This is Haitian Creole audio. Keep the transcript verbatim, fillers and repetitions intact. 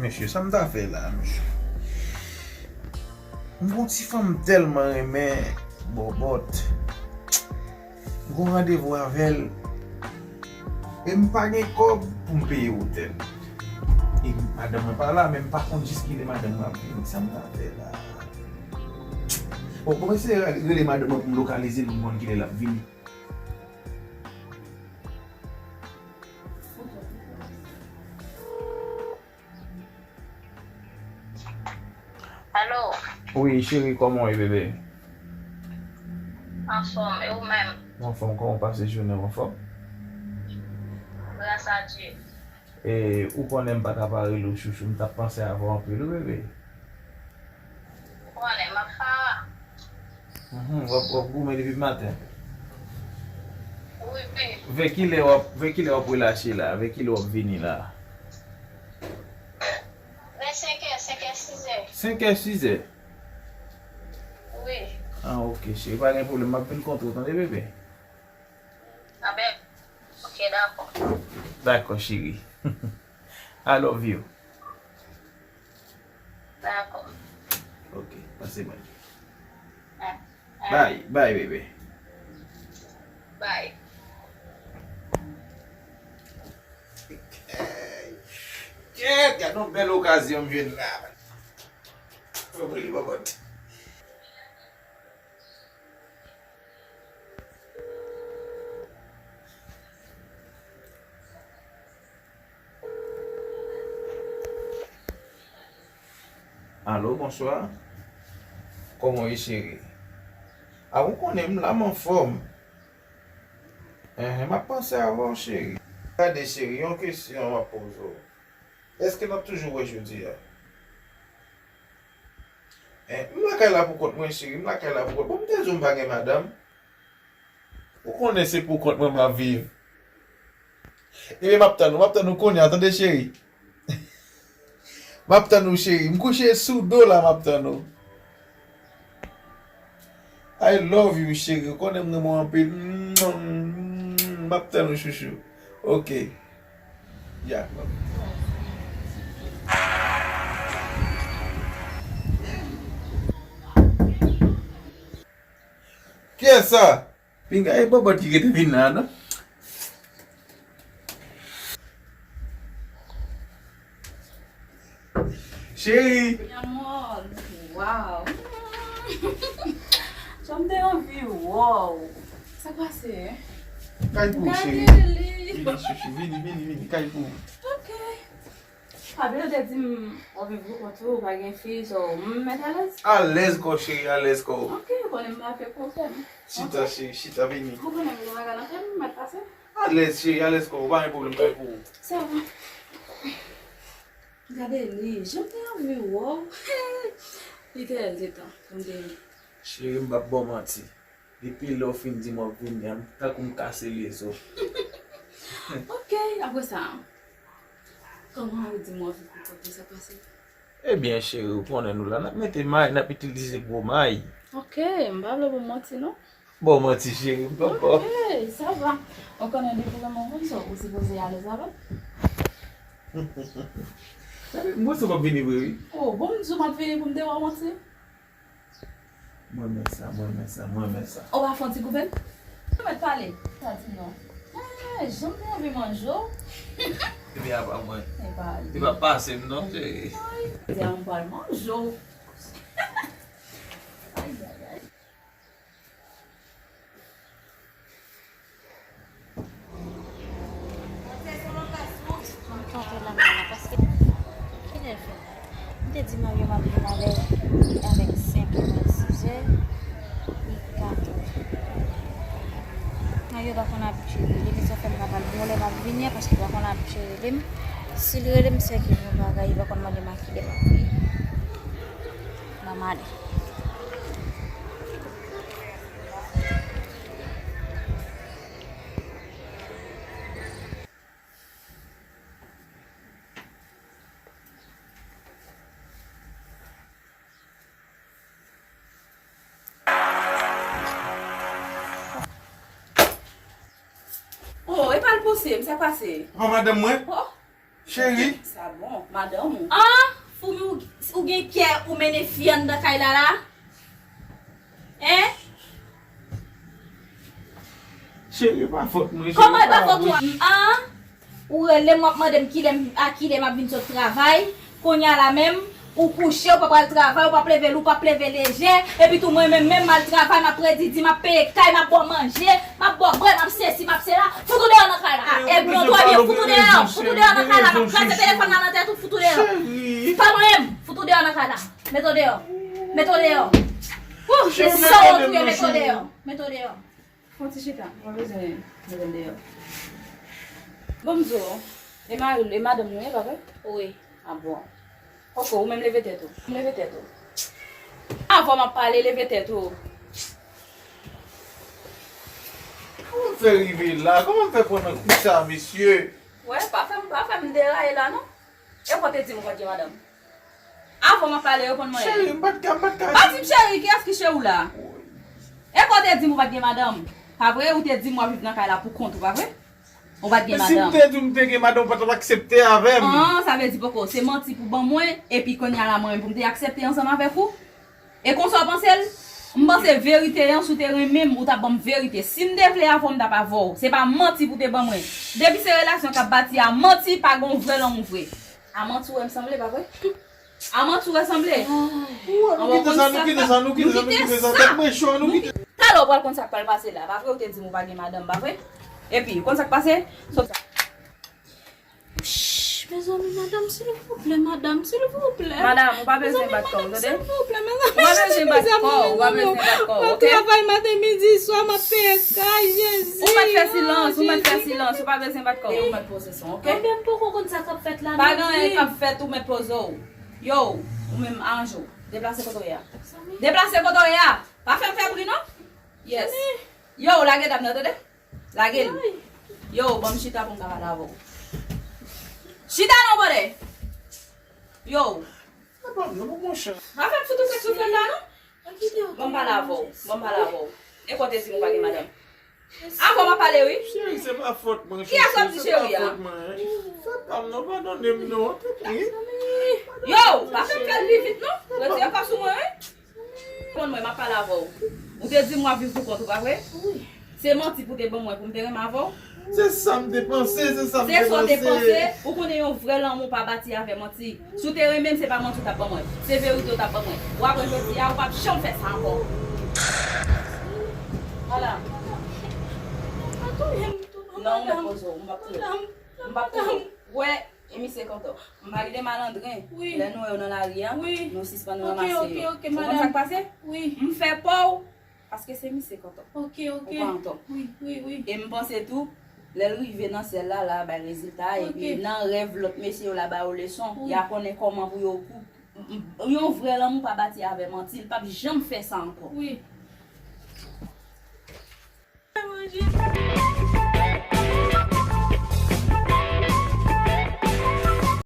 Mesye, sa m ta fè la, mesye? M gon ti fanm m tèlman renmen, bòbòt. M gon randevou avè l. E m pa gen kòb pou m peye otèl. E madanm mwen pa la, men m pa konn jis kilè madanm mwen ap vini. Sa m ta fè la? Bon, bon, eseye rele madanm mwen pou m lokalize l, pou m konn kilè l ap vini. Alo. Wi, cheri, kòman w ye, bebe? Anfòm, e ou menm? Anfòm, kòman w pase jounen w, anfòm? Gras a Dye. E, ou konnen m pa ta pa rele w, chouchou, m t ap panse avè w anpil, wi, bebe. Ou konnen, m ap fè. Mhm, w ap, w ap goumen depi maten. Wi, wi. Vè kilè w ap, vè kilè w ap relache la? Vè kilè w ap vini la? Vè senkè, senkè, sizè. Senkè, sizè? Wi. Ah, ok, cheri, pa gen pwoblèm. M ap vin kontre w, tande, bebe? Anben, ok, dakò. Dakò, cheri. I love you. Dakò. Ok, pase byen. Bye, bye, bebe. Bye. Kèt, gade yon bèl okazyon m jwenn la. Fò m rele bòbòt. Alo, bonswa. Kòman w ye, cheri? A, ou konnen m la, m anfòm. Enhen, m ap panse avè w, cheri. Gade, cheri, yon kesyon m ap poze w. Èske n ap toujou wè jodi a? Hein, m lakay la pou kont mwen, cheri, m lakay la pou kont. Bon, m te di w m pa gen madanm. Ou konnen se pou kont mwen m ap viv. Ebyen, m ap tann ou, m ap tann ou kounye a, tande, cheri. M ap tann ou, cheri. M kouche sou do la, m ap tann ou. I love you, cheri. Ou konnen m renmen w anpil. M ap tann ou, chouchou. Ok. Ya. Kiyès sa? Pinga, e bòbòt ki rete vin la, non? Cheri. Mi amor, wow. Jan m te anvi wè w. Sa k pase? Kay pou ou, cheri. Gade li. Vini, chouchou, vini, vini, vini, kay pou ou. Ok. Papi, ou te di m w ap viv pou kont ou, ou pa gen fi, so m mèt alèz. Alèz kò w, cheri, alèz kò w. Ok, ou konnen m pa fè pwoblèm. Chita, ok, cheri, chita, vini. Ou konnen m gen bagay nan tèt m, m mèt pase. Alèz, cheri, alèz kò w, pa gen pwoblèm, kay pou ou. Sa va. Gade li, jan m te anvi wè w. Li te bèl, te tan, tann li. Cheri, m p ap ba w manti. Depi lè w fin di m w ap vini an, tankou m kase lezo. Ok, apre sa, kòman ou di m w ap viv pou kont ou, sa k pase? Ebyen, cheri, ou konnen nou la, n ap mete may, n ap itilize gwo may. Ok, m pa vle ba w manti, non. Ba w manti, cheri, m p ap ba w. Ok, sa va. Ou konnen depi lè m wè w konsa, ou sipoze alèz avè m. M panse w p ap vini vre, wi. Oh, bon, m di w m ap vini pou m te ba w manti. Mwen renmen sa, mwen renmen sa, mwen renmen sa. Ou pa fè yon ti koupe? Ou mèt pale. Sa di non. Eh, jan m te anvi manje w. Ebyen, apa mwen. Epa li. Li pa pase m non, cheri. Ay, di a m pral manje w. Ay, ay, ay. Mwen kanpe la, mwen la, paske kilè l fè? M te di Mario m ap vin avè, avèk senkè, mwen sizè, li katè. Mario pa konn abitye rele m, sa fè m pa pral bon lè m ap vini an, paske li pa konn abitye rele m. Si l rele m, se ke yon bagay, li pa konn mande m a kilè m ap vini. Ban m ale. Oh, e pa l pouse m, sa k pase? Papa madanm mwen? Oh. Cheri. Sa bon, madanm ou. An, Foumi, ou, ou gen kè ou mennen fi anndan kay la la? Hein? Cheri, pa fòt mwen, cheri. Kòman e pa fòt ou a? An? Ou rele m, w ap mande m kilè m, a kilè m ap vin sot travay. Kounye a la menm, ou kouche, ou pa pral travay, ou p ap leve lou, ou p ap leve lejè. Epi tou mwen menm, menm m al travay, m ap redi di, m ap peye kay, m ap ba w manje, m ap ba w bwè, m ap sesi, m ap sela. Fout ou deyò nan kay la. Ebyon, twò byen, fout ou deyò, fout ou deyò nan kay la, m ap kraze telefòn nan nan tèt ou, fout ou deyò. Pa manyen m, fout ou deyò nan kay la. Mete w deyò. Mete w deyò. Wouh, se sa w touye, mete w deyò. Mete w deyò. Fon ti chita, mwen bezwen mete l deyò. Bon, m di w, e mari, e madanm nou ye, pa vre? Wi. A bon. Koko, ou menm leve tèt ou. Leve tèt ou. Avan m ap pale, leve tèt ou. Kòman m fè rive la? Kòman m fè pran nan kou sa, mesye? Wè, pa fè m, pa fè m deraye la, non. E w pa te di m ou pa t gen madanm? Avan m ap pale, reponn mwen. Cheri, m pa t ka, m pa t ka. Pa di m cheri, kiyès ki cheri w la? E pa w te di m ou pa t gen madanm? Pa vre? Ou te di m w ap viv nan kay la pou kont ou, pa vre? Ou pa t gen madanm. Men si m te di w m te gen madanm, ou pa t ap aksepte avè m. An, sa vle di poko. Se manti pou ban mwen, epi kounye a la mwen menm pou m te aksepte ansanm avèk ou? E konsa w panse l? M panse verite an, si w te renmen m, ou t ap ban m verite. Si m te vle avè w, m t ap avè w. Se pa manti pou w te ban mwen. Depi se relasyon k ap bati a manti, pa gen yon vrè lanmou vre. A manti w wè m sanble, pa vre? A manti w wè sanble? Ou wè, nou kite sa, nou kite sa, nou kite sa, nou kite sa. Tèt mwen cho, nou kite. Talè w pral konn sa k pral pase la. Pa vre ou te di m ou pa gen madanm, pa vre? Epi, ou konn sa k pase? Sòt sa. Shh, mezanmi, madanm, silvouplè, madanm, silvouplè. Madanm, ou pa bezwen bat kò w, tande? Silvouplè, mezanmi, mezanmi, mezanmi, mezanmi. Ou pa bezwen bat kò w, oke? M ap travay maten, midi, swa, m ap peye kay, Jezi. Ou mèt fè silans, ou mèt fè silans, ou pa bezwen bat kò w. E ou mèt poze son, oke? Ebyen, m poko konn sa k ap fèt la, non. Pa gen anyen k ap fèt, ou mèt poze w. Yo, ou menm, aranje w. Deplase kote w ye a. Deplase kote w ye a. Pa fè m fè bri, non. Yes. Yo, lage dam nan, tande? Lage l. Yo, ban m chita pou m ka pale avè w. Chita non, brother. Yo. Apa m nan pou mwen chan. Pa fè m fout ou sèk sou fèt la, non. Ban m pale avè w. Ban m pale avè w. E kote di m ou pa gen madanm? Avan m ap pale, wi. Cheri, se pa fòt mwen. Kiyès w ap di cheri a? Se pa fòt mwen. Fè pa m non, padone m non, tanpri. Yo, pa fè m fè l pi vit, non. Retire kò sou mwen, wi. Konn mwen, m ap pale avè w. Ou te di m w ap viv pou kont ou, pa vre? Wi. Se manti pou te ban mwen pou m te renmen avè w? Se sa m te panse, se sa m te panse. Se sa w te panse? Ou konnen yon vrè lanmou pa bati avè manti. Si w te renmen m, se pa manti w t ap ban mwen. Se verite w t ap ban mwen. W apre jodi a, ou p ap janm fè sa ankò. Ala. Non, ou mèt poze w, m p ap touye w. M p ap touye w. Wè, e misye kontan. M pa gen de malandren. Wi. Lè nou wè yo nan lari a, wi, nou sispann ranmase yo. Ou konn sa k pase? Wi. M fè pa w, paske se misye kontan. Oke, oke. Ou pa antò. Wi, wi, wi. E m panse tou, lè l rive nan syèl la, l a bay rezilta, epi nan rèv lòt mesye yo, l a ba yo leson, y a konnen kòman pou yo kou-, yon vrè lanmou pa bati avè manti, l p ap janm fè sa ankò. Wi. Manje.